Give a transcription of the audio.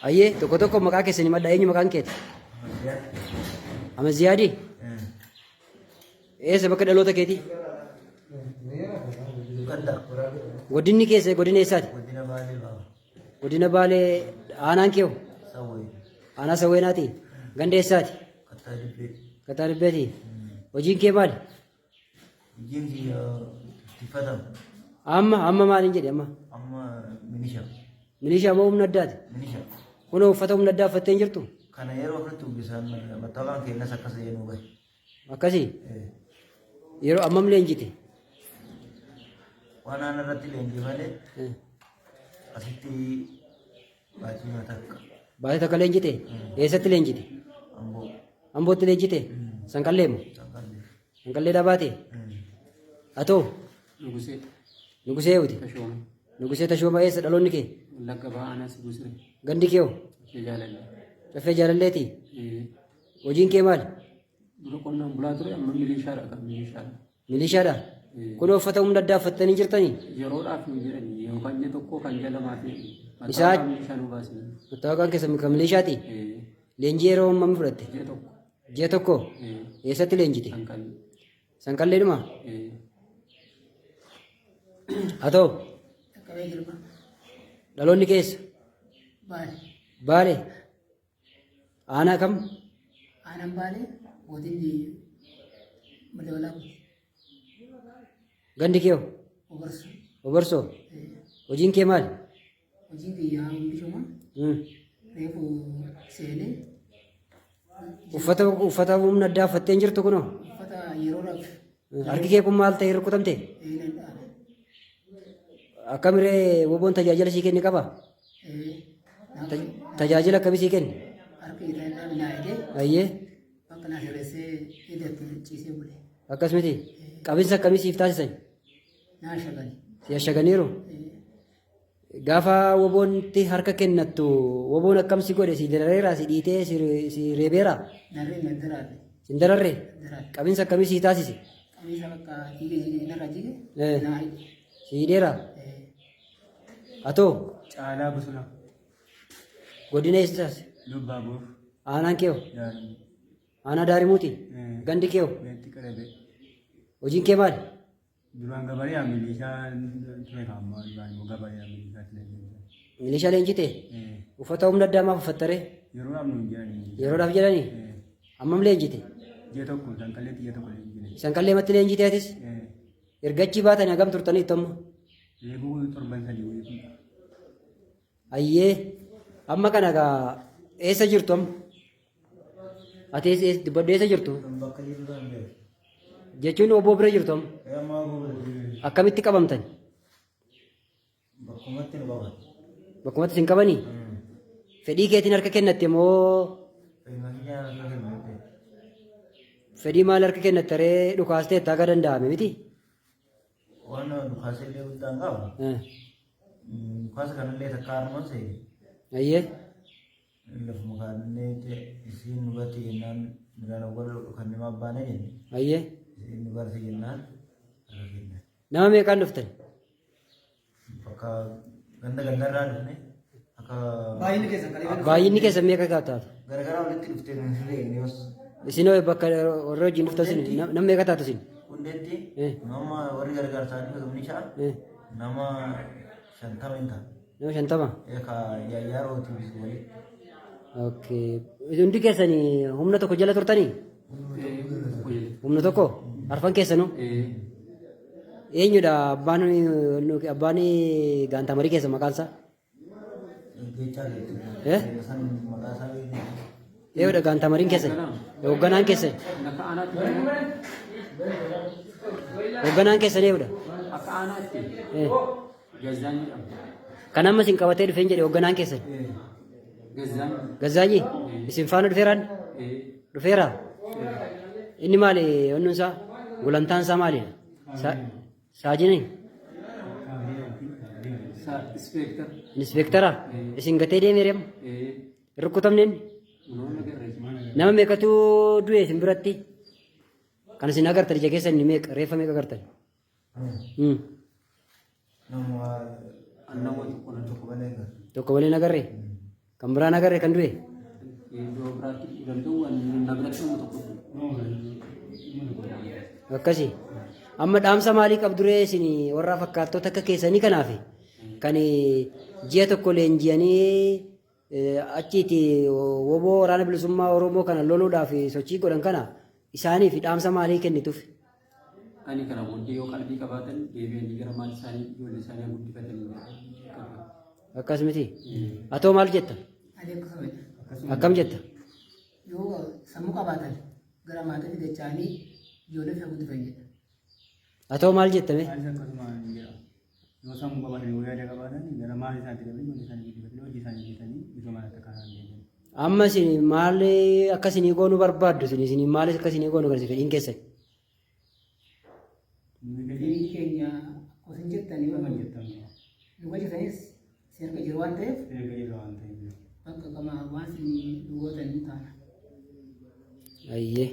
Ayyee, tokko tokko maqaa keessan himadhaa. Eenyu maqaan keeti? Amaziyaadii? Eessa bakka dhaloota keetii? Gadda. Godinni keessa godina eessaati? Godina Baalee ba'a. Godina Baalee aanaan kee hoo? Sawwee. Aanaa Sawweenaati? Ganda eessaati? Kattaa Dibbee. Kattaa Dibbeeti? Hojiin kee maali? Hojiin kiyya tiffatama. Amma amma maaliin jedhe amma? Amma milisha. Milishaa moo humna addaati? Milisha. Kunoo uffata humna addaa uffattee hin jirtu? Kana yeroo ofirratti uwwisaan mattaawaan keenyas akkas jedhu gahe. Akkasii? Yeroo ammam leenjite? Waan aan irratti leenjii malee asitti baatii takka. Baatii takka leenjite? Eessatti leenjite? Amboo. Ambootti leenjite? Sanqallee moo? Sanqallee. Sanqalleedhaa baate? Atoo? Nugusee. Nugusee eewuti? Tashooma. Nugusee Tashooma eessa dhaloonni kee? Wallagga Bahaa Aanaa Sibuu Siree. Gandi kee hoo? Caffee Jaalallee. Caffee Jaalalleeti? Hojiin kee maali? Dura qonnaan bulaa ture, amma milishaadha kan milishaadha. Milishaadha? Kunoo uffata humna addaa uffattanii jirtanii? Yeroodhaaf nu jedhani yookaan ji'a tokko kan ji'a lamaa fi Isaa- milishaa nu baasanii. Mattaawaqaan keessa kan milishaati? Leenjii yeroo hammamii fudhatte? Ji'a tokko. Ji'a tokko? Eessatti leenjite? Sanqallee. Sanqalleedhuma? Haa ta'u. Qaqqabee girma. Dhaloonni keessa? Baale. Baale. Aanaa kam? Aanaan Baalee godinni Madda Walaabuuti. Gandi kee hoo? Obarsoo. Obarsoo. Hojiin kee maali? Hojiin kiyya milishuma. Reefu seenee. Uffata uffata humna addaa uffattee hin jirtu kunoo? Uffata yeroodhaaf. Harki kee kun maal ta'e, rukutamte? Eenan dhaane. Akkamiree, woboon tajaajila sii kenne qaba? Tajaajila akkamii sii kenne? Harka irraa naa hidhee. Ayyee. Bakka naa sirreessee hidhatti ciisee bule. Akkas miti. Qabinsa akkamii siif taasisan? Naa shagani. Si ashaganiiru? Gaafa woboontti harka kennattu woboon akkam si godhe? Si darareera, si dhiitee, si reebeera? Narree nan daraarre. Si hin dararre? Daraarre. Qabinsa akkamii sii taasise? Qabinsa bakka dhiiga jige narraa jige naa hidhe. Si hidheera? Atoo? Caalaa Bosonaa. Godina eessaas? Lubbaabuur. Aanaan kee hoo? Daarimuu. Aanaa Daarimuuti? Gandi kee hoo? Meetti Qalabee. Hojiin kee maali? Duraan gabaree milishaa ture, amma duraan immoo gabaree milishaatti leenjite. Milishaa leenjite? Uffata humna addaa maaf uffattaree? Yeroodhaaf nuun jedhanii. Yeroodhaaf jedhanii? Hammam leenjite? Ji'a tokko, Sanqalleetti ji'a tokko leenjite. Sanqallee matti leenjite atis? Erga achii baatanii hagam turtaniittu amma? Reefuu torban 3 wayii kun. Ayyee, amma kana egaa eessa jirtu amma? Ati eessa eessa dubbadhu, eessa jirtu? Bakka jiru kan beeku. Jechuun obbo bira jirtu amma? Amma obbo bira jiru. Akkamitti qabamtan? Bakkumatti nu qaban. Bakkumatti isin qabanii? Fedhii keetiin harka kennatte moo? Fedhii maal harka kennatte ree, dhukaastee itti haga danda'ame miti? Waan dhukaasa illee guddaan qabu. Dhukaasa kanallee takka harmaan seene. Ayyee. Lafuma kaannee isiin nu gatti jennaan midhaan awwaal kan nama abbaana jenne. Ayyee. Isiin nu garte jennaan harka kennan. Nama meeqaan dhuftan? Bakka ganda gandarraa dhufne akka. Baay'inni keessan kan eegalu. Baay'inni keessan meeqa taatu? Garagaraa walitti dhuftee kan hin beekne yoos. Isin hoo, bakka warra wajjin dhuftan isin nama meeqa taatu isin? Hundeetti nama warri gargaarsaa dhufe milishaa nama 50 hin ta'a. Nama 50? Ka yaayyaarootiif walitti. Okay. Hundi keessanii humna tokko jala turtanii? Humna tokko? Arfan keessanuu? Eenyudha abbaan abbaan gaantamarii keessa maqaan isaa? Geechaa geettu. Eh? San maqaa isaa beekne. Eenyudha gaantamariin keessan? Hoogganaan keessan? Akka aanaatti. Hoogganaan keessan eenyudha? Akka aanaatti. Gazzaan jedhama. Kan amma isin qabatee dhufeen jedhe hoogganaan keessan? Gazzaan. Gazzaanyi? Isin faana dhufeeraan? Dhufeera? Inni maali wannuun isaa? Gulantaan isaa maali? Saajinii? Inspector. Inspektara? Isin gatee deemeera amma? Rukutamne inni? Namoonni agarre. Nama meeqatu du'e isin biratti? Kan isin agartan ija keessan meeqa? Reeffa meeqa agartan? Nama Nama tokko tokko malee hin Tokko malee hin agarre? Kan Kan biraan agarre kan du'e? Iddoo biraatti galtuu waan na biratti nama tokko du'e. Akkasi. Amma dhaamsa maalii qabduree isin warra fakkaattota akka keessanii kanaaf kan ji'a tokko leenji'anii achiiti woboo waraana bilisummaa Oromoo kana loluudhaaf sochii godhan kana isaaniif dhaamsa maalii kennituuf? Ani kana booddee yoo qalbii qabaatan deebi'anii gara maatii isaanii ijoollee isaanii guddifatanii qaba. Akkas miti. Atoo maal jetta? Ani akkasuma. Akkam jetta? Yoo sammuu qabaatan gara maatii fidachanii ijoollee ofii guddifan jedha. Atoo maal jetta mee? Anis akkasuma jira. Yoo sammuu qabaatan yoo yaada qabaatan gara maatii isaaniitti galanii ijoollee isaanii guddifatanii hojii isaanii hojjetanii misoomaan akka kaasaan deebi'an. Amma isin maal akka isinii goonuu barbaaddu isin isin maal akka isinii goonu kan isin fedhiin keessan? Fedhiin keenya akkuma isin jettan yoo Akkuma jettan nu galchitanis isin harka jiru waan ta'eef erga jiru waan ta'eef. Bakka qama waan isin nu gootan ni taana. Ayyee.